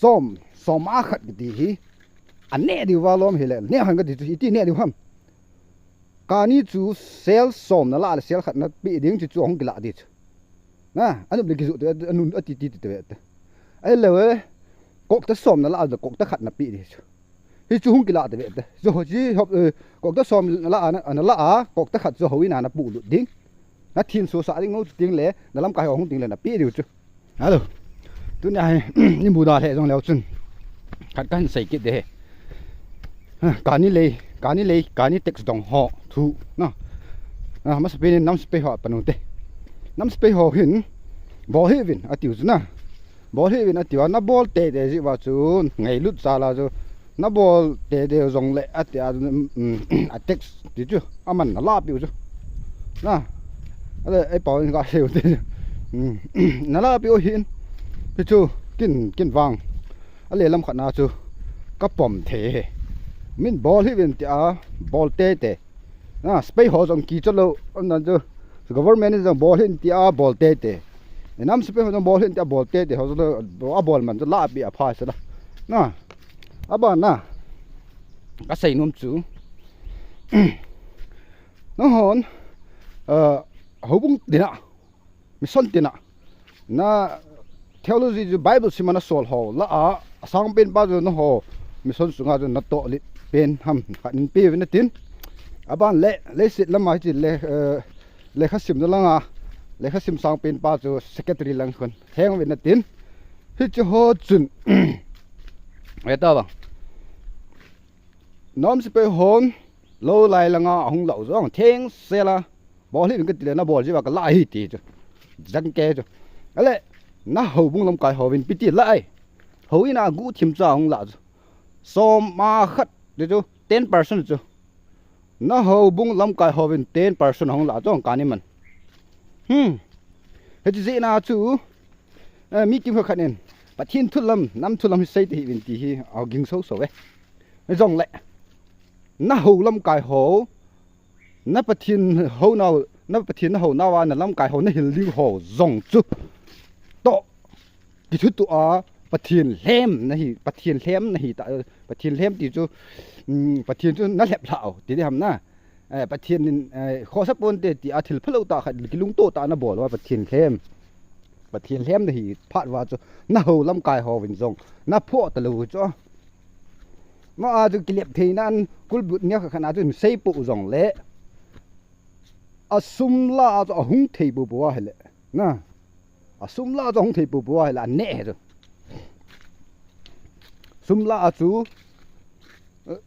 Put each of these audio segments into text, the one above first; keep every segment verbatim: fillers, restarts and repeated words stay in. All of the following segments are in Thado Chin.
som, som a khat kiti hi. Aneh diu va lom hile, neh hon kati chu, iti neh diu ham. Kani chu sel som nalah le sel khat napeh ding chu chu ahung kilah ding chu. Na, anop le kijoh te, anun ati ti te te. Ahilou e, kokta som nalah le kokta khat napeh ding chu. Hichu hung kilah te ve te. Joh chi hop, eh, kokta som nalah a, nalah a, kokta khat chu houin a napulut ding. Nathin sosah ding, nung chu ding le, nalamkai ho hung ding le napeh diu chu. Hello. Tunia hi, ni muda le jong leu chun. Khat kahin sei kit de he. Ha, kani lei, kani lei, kani text dong ho, thu, na. Na, masapen in nam spei ho panu te. Nam spei ho hin, bol hih uvin, atiu chu na. Bol hih uvin atiu a, nabol teitei jeh uva chu, ngailut jal a chu, nabol teitei jong le, ati a, um, um, a text ti chu, aman nalahpeh u chu. Na, ale, ei pau in kasei u te. Um, nalahpeh u hin, ti chu, kin, kin vang. Ale lam khat na chu, kapom thei he. Min bol hih uvin tia, bol teitei. Na, spei ho jong kicha lou, na chu, government in jong bol hih in tia bol teitei. Inam spei ho jong bol hih in tia bol teitei, ho jong abol man chu lahpeh a pha sela. Na, aban na, kasei nom chu. Nanghon, eh, houbung tina, mission tina, na theology chu Bible sim a nasol ho lah a, asangpen pa chu nangho mission sunga chu natoh lit pen ham khat in pe uvin atin. Aban le, leiset lama hiche le, eh, lekha simna langa, lekha sim sangpen pa chu secretary lang khun heng uvin atin. Hiche ho chun, eta bang. Nam spei hon, lou lai langa ahung lah u jong, thengsel a. Bol hih uvin kati le, nabol jeh uva kalah ahi ti chu. Jangke chu. Ale, na houbung lamkai hovin ipi ti lah ai. Houin a guhthim cha hung lah chu. Som a khat ti chu, ten percent chu. Na houbung lamkai hovin ten percent hung lah chu, kani man. Hmm. Hiche jeh na chu, eh, mi kimkhat khat in, Pathen thu lam, nam thu lam hi sei tahih uvin ti hi, aging soso e. Hijongle, na hou lamkai ho, na Pathen hou nau, na Pathen na hou nauva, na lamkai ho, na hil diu ho jong chu. Toh, kithutuh a, Pathen lhem nahi, Pathen lhem nahi ta, Pathen lhem ti chu, um, Pathen chu nalhep lhah u, ti ding ham na. Eh, Pathen in, eh, khosa ponte tia thil phalou tah khat, kilungto tah nabol uva, Pathen lhem. Pathen lhem nahi phat uva chu, na hou lamkai hovin jong, naphoh talou u chu. Ma a chu kilep thei nan, kulbut nia khat na chu, sei pou jongle. Asum lah a chu ahung thei poupou ahile. Na. Asum lah a chu ahung thei poupou ahile, aneh he chu. Sum lah a chu, eh,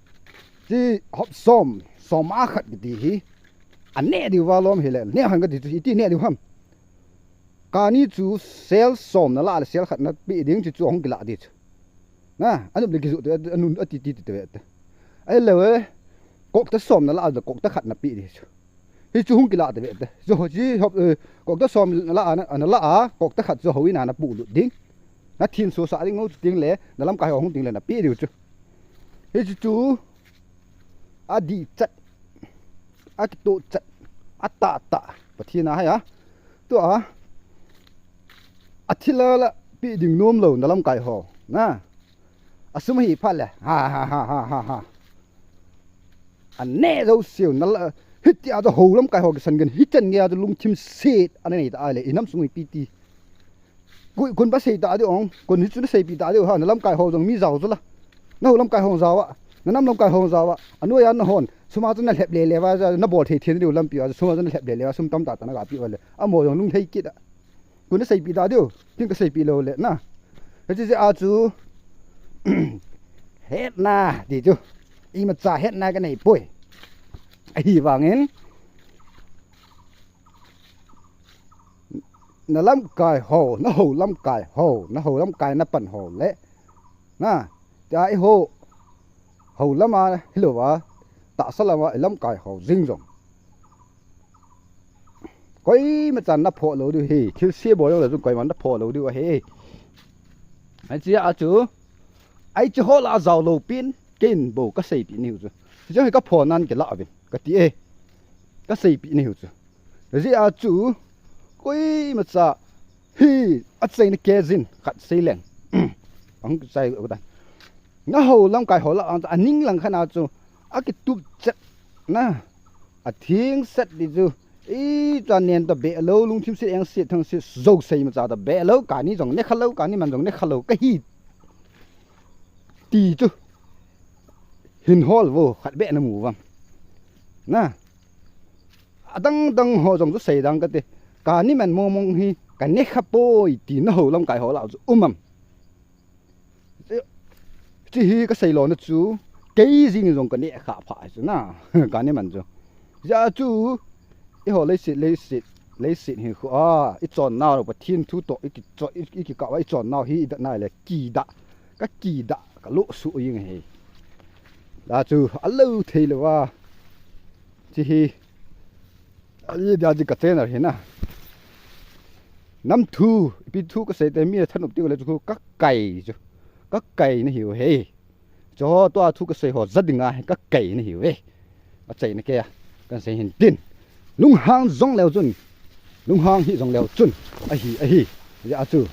chi hop som, som a khat kiti hi. Aneh diu va lom hile, neh hon kati chu, iti neh diu ham. Kani chu sel som nalah le sel khat napeh ding chu chu ahung kilah ding chu. Na, anop le kijoh te, anun ati ti te te. Ahilou e, kokta som nalah le kokta khat napeh ding chu. Hichu hung kilah te ve te. Joh chi hop, eh, kokta som nalah a, nalah a, kokta khat chu houin a napulut ding. Nathin sosah ding, nung chu ding le, nalamkai ho hung ding le napeh diu chu. Hichu chu, adih chat, akitoh chat, atahtah, Pathen a hai a. Tua, athil a la peh ding nom lou, nalamkai ho. Na, asum hi phat le, ha, ha, ha. Aneh jouseu, nala, hitia chu hou lamkai ho kisan gen, hichan geiya chu lungthim set, ananei ta ahile, inam sung ipi ti. Koi, kon ba sei ta diu ong, kon hichu naseipi ta diu ha, nalamkai ho jong mi jao chu la. Na hou lamkai ho jao a, nanam lamkai ho jao a, anoiya nahon, sum a chu nalhep lele uva, nabol thei thei diu lampi uva, sum a chu nalhep lele uva, sum tamtah tah nagapeh uva le. Amaho jong lungthei kit a. Kon naseipi ta diu, ken kaseipi lou le, na. Hiche jeh a chu, hetna, ti chu. Imacha hetna kanei poi. Ahivangin, nalamkai ho, na hou lamkai ho, na hou lamkai napan ho le. Na, tia eiho, hou lama, hilouva, tahsa lama, ilamkai ho jing jong. Koimachan naphoh lou diu ahi, thilse bol jongle jong koiman naphoh lou diu ahi. Hiche a chu, hiche ho lah a jao lou pen, ken bou kaseipeh nahiu chu. Hiche hi kaphoh nan kilah uvin, kati e. Kaseipeh nahiu chu. Hijeh a chu, koimacha, hi, achaina kei jin, khat sei leng. ahung kichai u ta. Naho lamkai ho lah a chu aning lang khat na chu akitup chet na. Athing set di chu. I cha nen ta be lo, lungthim set, eng set, thang set, jo sei ma cha ta be lo, kani jong ne kha lo, kani man jong ne kha lo, ka hi. Ti chu. Hin hol vo, khat be na mu vang. Na. Adang dang ho jong chu sei dang ka ti. Kani man mong mong hi, ka ne kha poi, ti naho lamkai ho lah a chu um am. Chi hi ka sei lo na chu, kei jing jong ka ne kha pha chu na, kani man chu. Ja chu, i ho leiset, leiset, leiset hi khu a, i chon nau lo Pathen thu to, i ki cho, i, i ki ka wa i chon nau hi i da nai le ki da, ka ki da, ka lo su ing he. Ja chu, a lo thei lo wa. Chi hi, a li da ji ka channel hi na. Nam thu, ipi thu ka sei te mi thanop ti ko le chu khu ka kai chu. Ka kai na hiu he. Cho tua thu ka sei ho za dinga he ka kai na hiu he. A chai na ke a. Kan sei hin tin. Lunghang jong leo chun. Lunghang hi jong leo chun. A hi, a hi. Ja chu.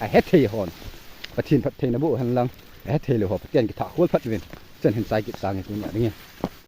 A he thei hon. Pathen phat thei na bu hen lang. A he thei le ho Pathen ki tha khol phat vin. Chen hin chai kit sang hi tu nia ding e.